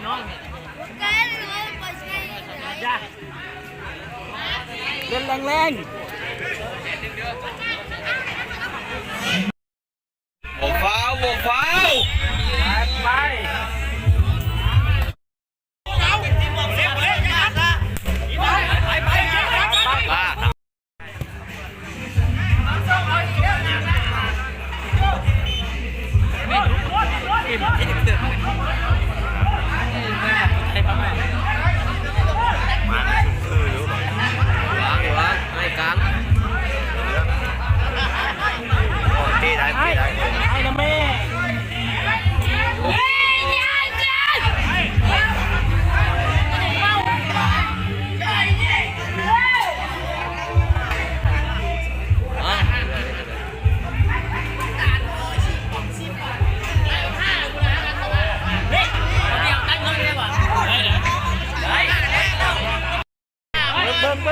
ເຫຼັ້ນແຮງໆ. ບໍ່ຟາວ ບໍ່ຟາວ ໄປ ໄປ ມາຄືຢູ່ ວາງ ວາງ ໃຫ້ກາງ ເຕະໄດ້ ເຕະໄດ້ ໃຫ້ນະແມ່.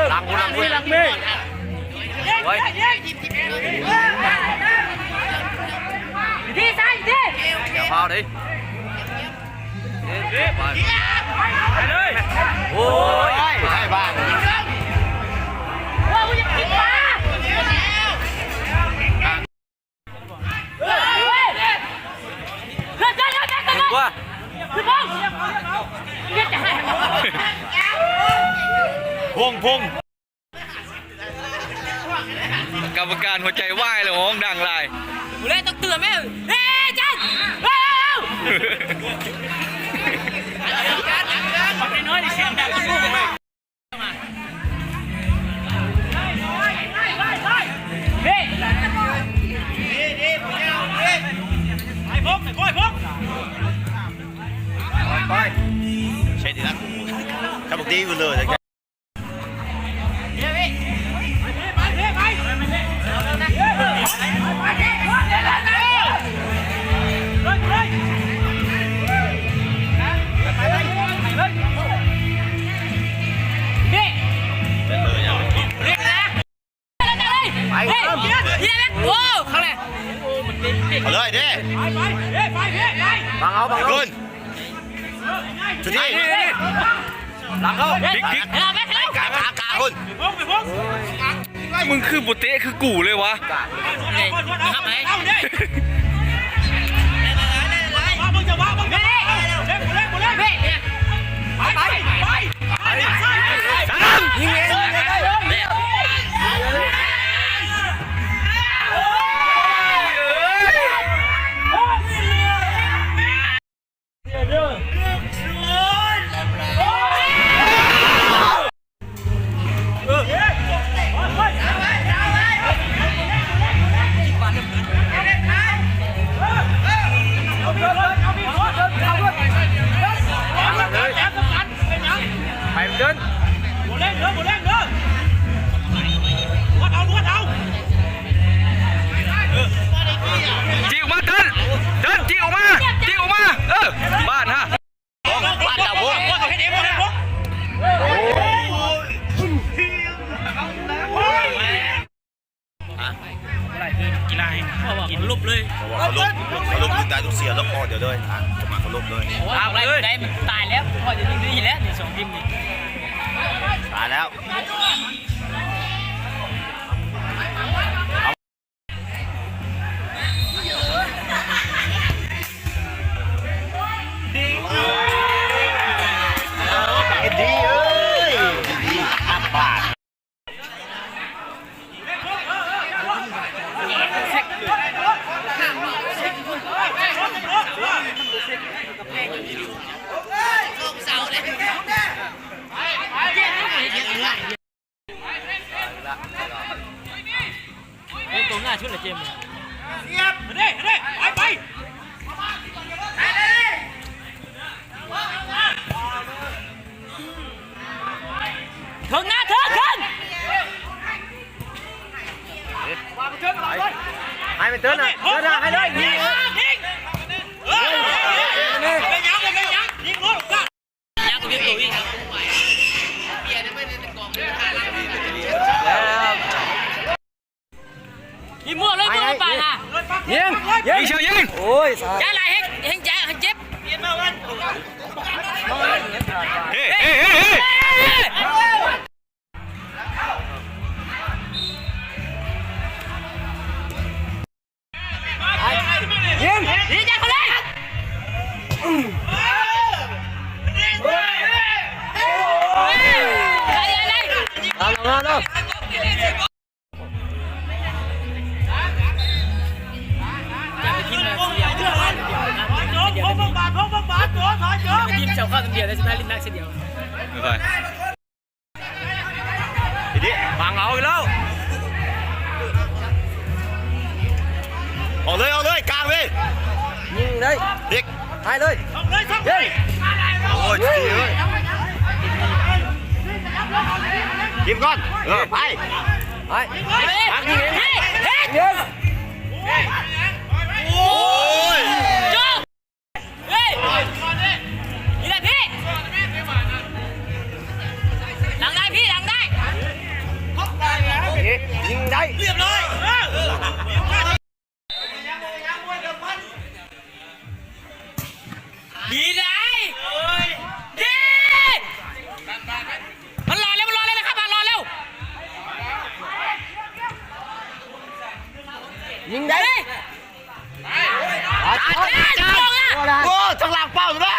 ຫຼັງພຸ້ນ ຫຼັງພຸ້ນ ຫຼັງເມ ໂອ້ຍ ດີໃສ່ດີ ຢ່າພາວເດ້ ເອີ ໄປເລີຍ ໂອ້ຍ ໃຫ້ບ້ານ ພົງ ພົງ ກຳມະການຫົວໃຈວາຍແລ້ວ ຮ້ອງດັງຫຼາຍ ຜູ້ໃດຕ້ອງເຕືອນແມ່ ເອີ ຈັນ ເອີ ເອົາ ບັກນ້ອຍນີ້ສຽງດັງ ໄປ ເຊັດອີກແລ້ວ ກັບບັກດີຢູ່ເລີຍ ໄປ ໂອ້ ເຂົ້າແລ້ວ ເອົາເລີຍເດ້ ບັງເອົາ ບັງເອົາ ຂຶ້ນ ຈຸດນີ້ ຫຼັງເຂົ້າ ພິກ ພິກ ກາງ ກາງ ກາງ ພຸ້ນ ມຶງຄືບໍ່ເຕະຄືກູເລີຍວະ ນີ້ ຮັບໄປ ຍິງເອງ ໄປເດີນ ບໍ່ເລັ່ງເດີ ບໍ່ເລັ່ງເດີ ນວດເອົາ ນວດເອົາ ເອີ ຈີກອອກມາເດີນ ເດີນ ຈີກອອກມາ ຈີກອອກມາ ເອີ ບາດຮະ ບາດເອົາ ໂອ້ຍ ກິລາແຮງ ເພາະວ່າເຂົາລົບເລີຍ ເພາະວ່າເຂົາລົບ ເຂົາລົບຢູ່ໃຕ້ລູກເສຍ ລົບອອກດຽວເລີຍ ອ່ະ ມາເຂົາລົບເລີຍ ເອົາເລີຍ ໄດ້ມັນຕາຍແລ້ວ ພໍຈະໄດ້ແລ້ວ ນີ້ສອງທີມນີ້ ຕາຍແລ້ວ ເປັນກອງໜ້າຊຸດລະເກມ ສຽບ ເດ້ ເດ້ ໄປ ໄປ ເທິງໜ້າ ເທິງ ເທິງ ໃຫ້ມັນເຕີນນະ ເຕີນນະ ໃຫ້ເລີຍ ຍິງ ຍິງ ເອີ ເປັນຫຍັງ ເປັນຫຍັງ ຍິງໂລດ ຍາກກວ່າເວກໂຕອີກ ຍິງໝົດເລີຍ ໂຕປານນະ ຍິງ ຍິງ ຍິງເຊວຍິງ ໂອ້ຍ ສາ ຢ່າຫຼາຍ ແຮງ ແຮງ ແຮງເຈັບ ມາ ເອົາເດີ ທີມເຈົ້າເຂົ້າຄົນດຽວ ແຕ່ສຸດທ້າຍຫຼິ້ນໜັກເຊັ່ນດຽວ. ໄປ ດີໆ ບັງເອົາອີກແລ້ວ. ອອກເລີຍ ອອກເລີຍ ກາງເລີຍ. ຍິງໄດ້ ເດັກ ໃຫ້ເລີຍ. ຍິງ ໂອ້ຍ ດີເລີຍ. ຖິ້ມກ່ອນ ເອີ ໄປ ໄປ ຕັກຍິງ ຍິງ ໂອ້ຍ. ເຮີ້ຍ ນີ້ແຫຼະພີ່ ຫຼັງໄດ້ພີ່ ຫຼັງໄດ້. ເອ ຍິງໄດ້ ຮຽບຮ້ອຍ. ດີໄດ໋ ດີ ມັນຫຼອດແລ້ວ ມັນຫຼອດແລ້ວນະຄັບ ມັນຫຼອດແລ້ວ. ຍິງໄດ້ ເຮີ້ຍ ໂອ້ ທາງຫຼັງເປົ້ານະ.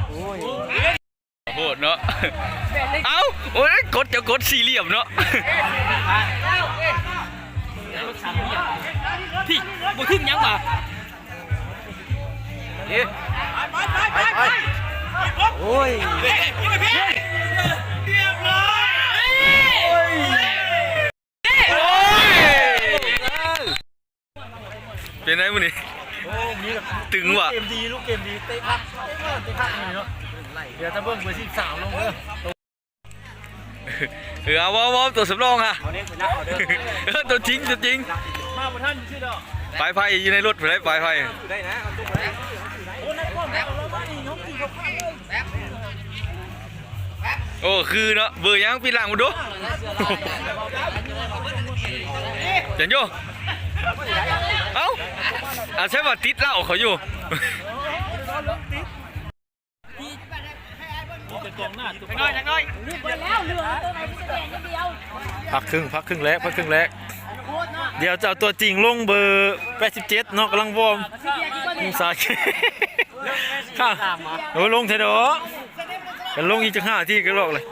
ໂອ້ຍ ໂຫດເນາະ. ເອົ້າ ໂອ້ຍ ກົດ ເຈົ້າກົດສີ່ຫຼ່ຽມເນາະ. ພີ່ ບໍ່ຖືກຫຍັງຫວາ? ໄປ ໄປ ໄປ ໄປ ໂອ້ຍ ຮຽບຮ້ອຍ. ໂອ້ຍ ເປັນໄດມື້ນີ້? ໂອ້ ມື້ນີ້ ຕຶງຫວາ? ເກມດີ ລູກເກມດີ ເຕະຄັກ ເຕະຄັກມື້ນີ້ເນາະ. ດຽວຈະເບິ່ງເບີສິບສາມລົງເດີ. ເອີ ເອົາ ເວົ້າ ເວົ້າ ຕົວສຳລອງຫາ ເອີ ຕົວຈິງ ຕົວຈິງ. ມາບໍ່ທັນຊື່ດອກ. ປາຍໄພຢູ່ໃນລົດພຸ້ນໃດ໋ ປາຍໄພ. ໂອ້ ຄືເນາະ ເບີຫຍັງ? ປີຫຼັງພຸ້ນດູ ຈັນໂຍ. ເອົ້າ ອາໄສວ່າຕິດເຫຼົ້າເຂົາຢູ່. ພັກເຄິ່ງ ພັກເຄິ່ງແລກ ພັກເຄິ່ງແລກ. ດຽວຈະເອົາຕົວຈິງລົງ ເບີແປດສິບເຈັດເນາະ ກຳລັງວອມ. ໂອ້ ລົງແທ້ດອກ ກັນລົງອີກຈັກຫ້ານາທີກໍລອກເລີຍ.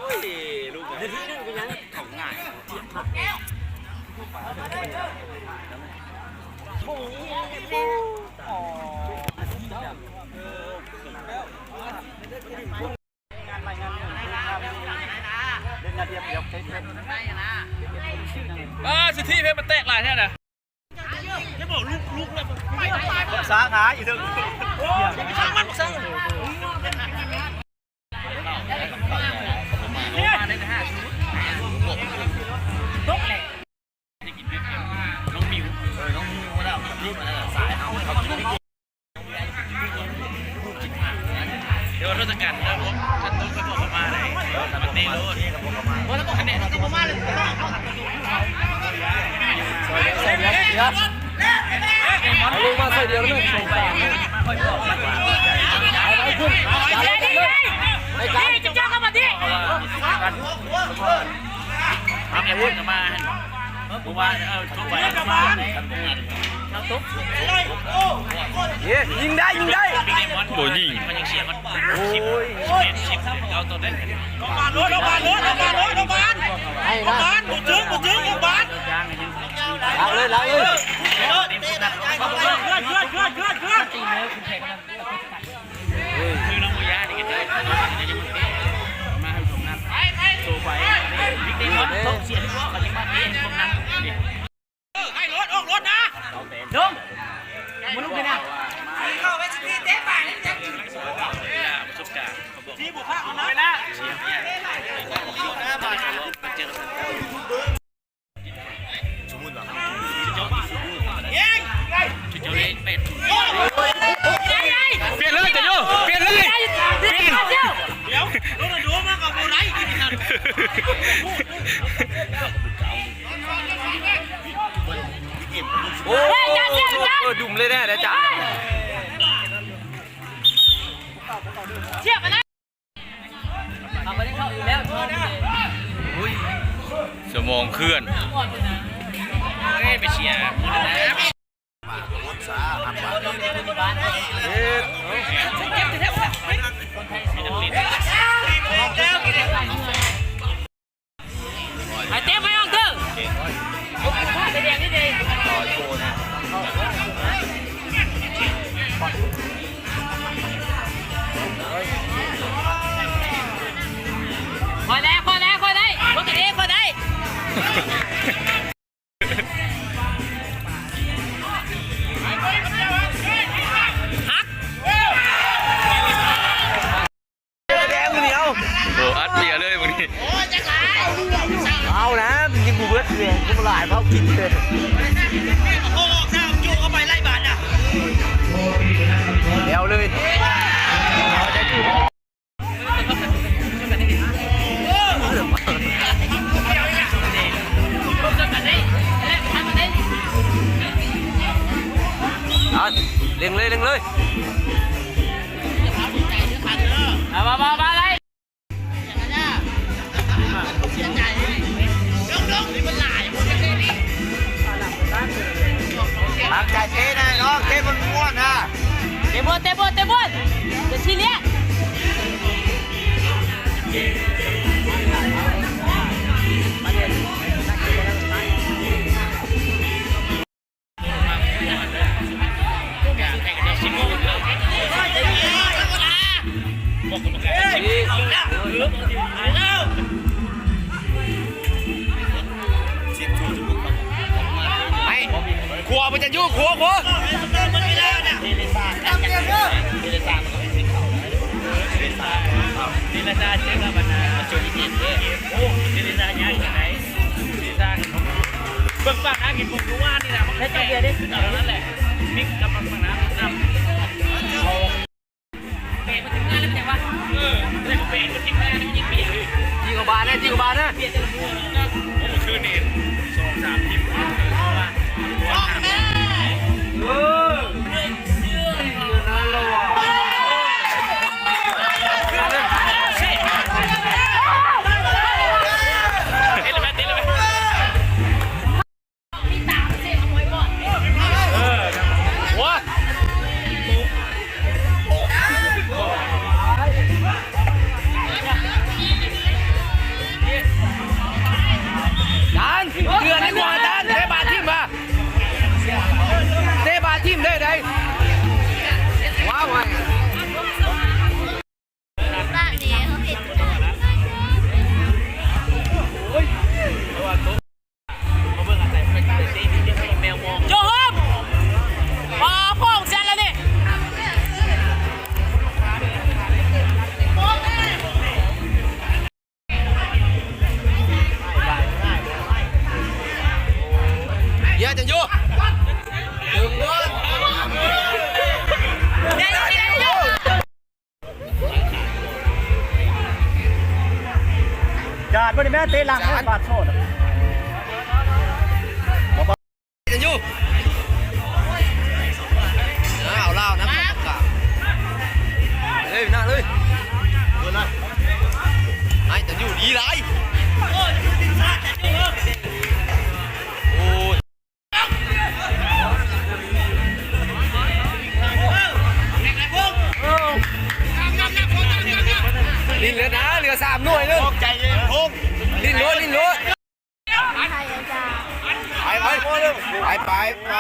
ອ້າ ສິດທິເພ ມັນແຕກຫຼາຍແທ້ນະ. ສາຂາຢູ່ເທິງ ຊ່າງມັນ ຊ່າງມັນ. ເອົາລົງມາໃສ່ດຽວໜຶ່ງ ສອງ ສາມ ໄປຂຶ້ນ ໄປກາງ ເຈົ້າເຂົ້າມາຕິ ເອົາແອບເພິ່ນເຂົ້າມາ ເພາະວ່າ ເອີ ຕົກໄປ ເຮົາຕົກ ຍິງໄດ້ ຍິງໄດ້ ບໍ່ຍິງ ມັນຍັງເສຍ ມັນ ໂອ້ຍ ສິບ ເກົ້າ ຕົວເດ້. ອອກມາໂລດ ອອກມາໂລດ ອອກມາໂລດ ອອກມາ ໃຫ້ນະ ອອກມາ ບໍ່ເຖິງ ບໍ່ເຖິງ ອອກມາ ລາກເລີຍ ລາກເລີຍ. ຄືນ້ອງບໍ່ຢ້ານນີ້ກໍໄດ້ ມາໃຫ້ສົມນຳ ໂຊໄປ ເຕະບອນຕົກເສຍ ເຂົາຊິມາເຕະສົມນຳ. ເອີ ໃຫ້ໂລດ ອອກໂລດນະ ລົງ ບໍ່ລົງໄປນະ ເຂົ້າໄປຊິເຕະປາກ ປະສົບການ ທີ່ບໍ່ພາດເອົານະ ສມມຸດວ່າ ຍິງ ເປັນ ປ່ຽນເລີຍ ຈະໂຍ ປ່ຽນເລີຍ ປ່ຽນ ດຽວ ໂຣນັນໂດມາກໍບໍ່ໄດ້ ໂອ້ ເອີ ດຸມເລີຍແດ່ ເດ້ ຈ້າ. ຂອງເຂື່ອນ ເອີຍ ໄປເຊຍ ໄປເຕັມໄປອອກເດີ ຂ້ອຍແລ້ວ ຂ້ອຍແລ້ວ ຂ້ອຍໄດ້ ພວກຕົວເອງຂ້ອຍໄດ້ ແດງມື້ນີ້ເອົາ ໂອ້ ອັດເບຍເລີຍມື້ນີ້ ເອົານະ ມັນຍິງບໍ່ເບິດເລີຍ ບໍ່ຫຼາຍເຂົາກິນເລີຍ ໂອ້ ສາມຈຸເຂົ້າໄປໄລ່ບາດນະ ແລ້ວເລີຍ. ເອົາ ເລັ່ງເລີຍ ເລັ່ງເລີຍ ເອົາ ມາ ມາ ມາ ມາ ໄລ່ ຕັ້ງໃຈເຕະນະນ້ອງ ເຕະມ່ວນໆນະ ເຕະມ່ວນ ເຕະມ່ວນ ເຕະມ່ວນ ຢ່າຊີຣຽສ. ໄປ ຂົວ ບໍ່ຈັນຢູ່ ຂົວ ຂົວ ເຈລະຈາເຊີງກັບບັນດາ ໂອ້ ເຈລະຈາຍາກຈັ່ງໃດ ເຈລະຈາ ເບິ່ງປາກອ່າງກິນປຸງຢູ່ວານນີ້ນະ ມັນແຄ່ເບຍເດ້ ເທົ່ານັ້ນແຫຼະ ມິກກັບມັນນະ ຍິງເຂົ້າບານເດ້ ຍິງເຂົ້າບານເດ້ ເມື່ອຄືນນີ້ສອງສາມທີມ ເອີ ຕິດແລ້ວແມ່ ຕິດແລ້ວແມ່. ເອີ ໂອ້ຍ ຈານ ເດືອນນີ້ກວ່າ ຈານ ເຕະບານຖິ້ມມາ ເຕະບານຖິ້ມເດ້ ໄດ້ ວ້າວ ປາກນີ້ເຮົາເຮັດ ໂຈໂຮມ ພໍ ພໍເສັດແລ້ວນີ້ ເຍາະຈັງຢູ່. ຈາດບໍ່ໄດ້ແມ່ນເຕະຫຼັງ ຈາດ ບາດໂຊດ ເອົາລາວນຳ ເອີຍ ໜ້າເລີຍ ໄອ້ຕາຢູ່ດີຫຼາຍ ໂອ້ຍ. ຫຼິ້ນເລີຍນະ ເຫຼືອສາມໜ່ວຍເດີ ໃຈເຢັນ ຫຼິ້ນໂລດ ຫຼິ້ນໂລດ ໄປ ໄປ ໄປ ໄປ ໄປ.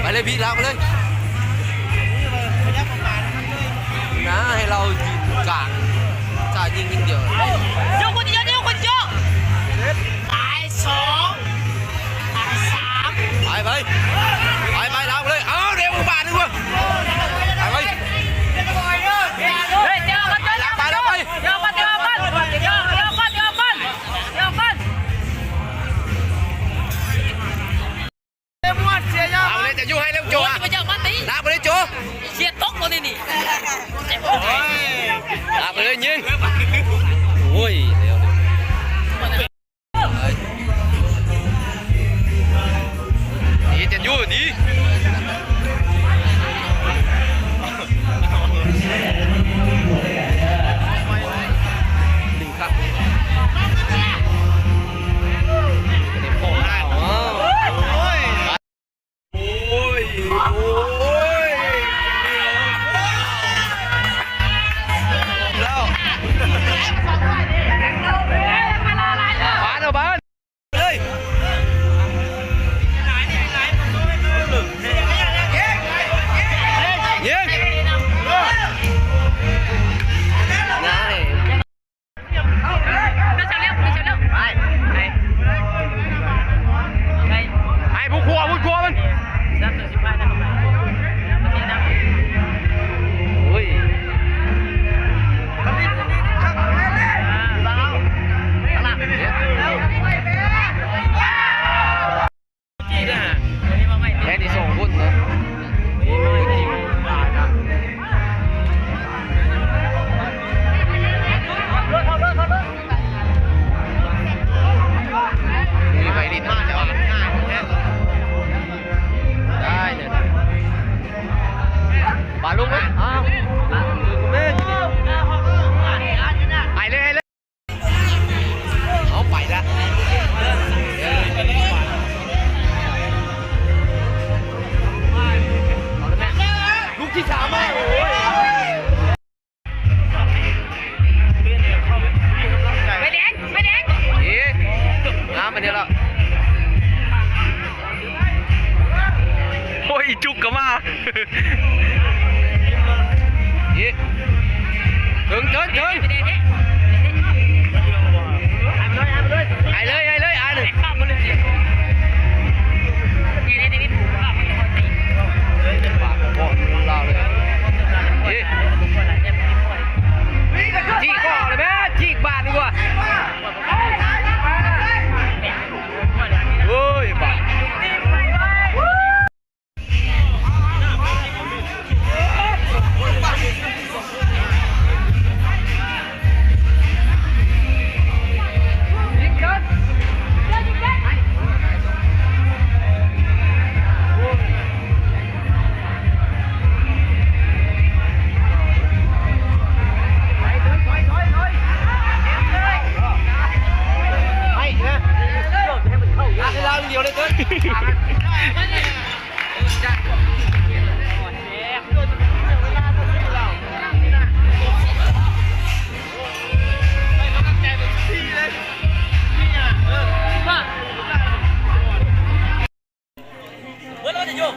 ໄປເລີຍ ບີບລາກໄປເລີຍ ນະ ໃຫ້ລາວຍິງກາງ ຈະຍິງຢ່າງດຽວ ໂຍກ ໂຍກ ໂຍກ ໂຍກ ຕາຍສອງ ຕາຍສາມ ໄປ ໄປ ໄປ ໄປ ລາກໄປເລີຍ ເອົາ. ໂອ້ຍ ອີ່ຈຸກກໍມາ ເອີ ເຖິງ ເຖິງ ເຖິງ ໃຫ້ເລີຍ ໃຫ້ເລີຍ ໃຫ້ເລີຍ ປາກບໍ່ລາວເລີຍ ເອີ ຈີກອອກເລີຍແມ່ ຈີກບາດນີ້ກວ່າ. ໂອ້ຍ ບາດ. ເບິດແລ້ວຈະໂຍກ